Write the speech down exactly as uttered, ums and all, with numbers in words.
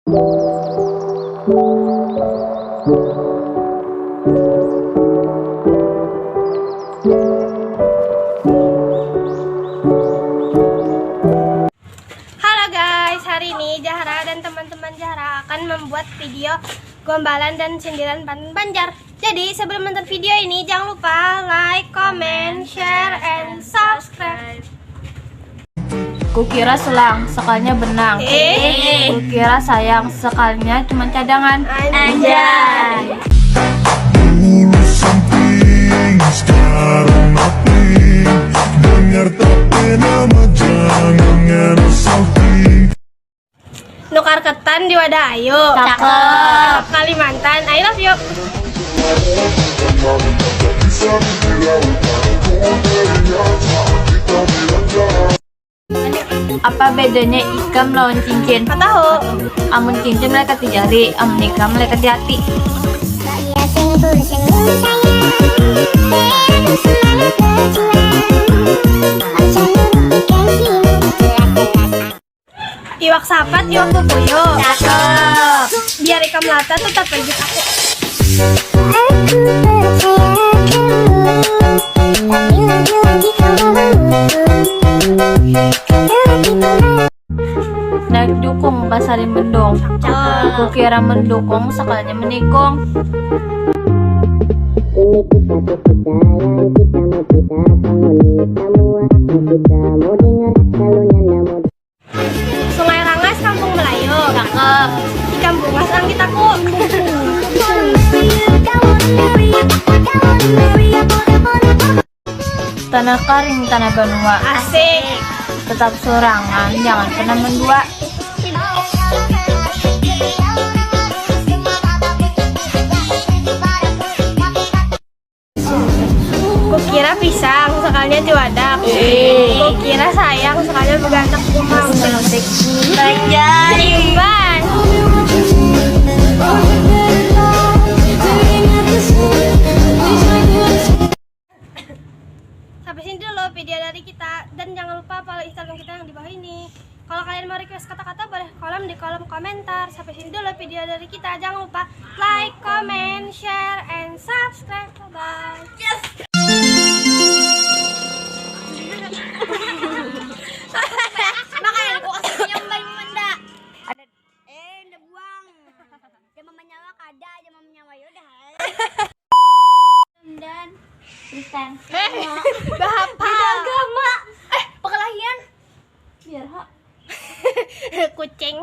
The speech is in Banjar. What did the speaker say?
Halo guys, hari ini Zahra dan teman-teman Zahra akan membuat video gombalan dan sindiran pantun Banjar. Jadi sebelum nonton video ini jangan lupa like, comment, share, and subscribe. Kukira selang, sekalinya benang. Eh. Kukira sayang, sekalinya cuma cadangan. Anjay. Dulu something, sekarang nothing. Dengar tapi nama jangan ngena salting. Nukar ketan di wadah ayu. Cakep. Kalimantan, I love you. Apa bedanya ikam lawan cincin? Katahu. Amun cincin melekat di jari, amun ikam melekat di hati. Iwak sapat, iwak kukuyu. Biar ikam lata tetap pejit aku. Naik dukung pasari mendung. Kukira mendukung sekalinya menikung. Ini kisah kita yang kita mau kita, kamu ni semua yang kita mau dengar, kalau nyanda mau Sungai Rangas, Kampung Melayu. Cakep. Ikan bungas, anggit aku. Tanah karing, tanah banua. Asik. Tetap sorangan, jangan pernah mendua. Kukira pisang, sekalinya tiwadak. Kukira sayang, sekalinya begandak kumang. Imban. Sampai sini dulu video dari kita, dan jangan lupa follow Instagram kita yang di bawah ini. Kalau kalian mau request kata-kata, boleh kolom di kolom komentar. Sampai sini dulu video dari kita. Jangan lupa like, comment, share, and subscribe. Bye bye. Makanya aku kasih nyambai menda. Eh, nda buang. Jangan menyawa kada, jangan menyawa, yaudah. Dan Tristan. Bahapa? Agama. Eh, perkelahian. Biar ha. Kucing.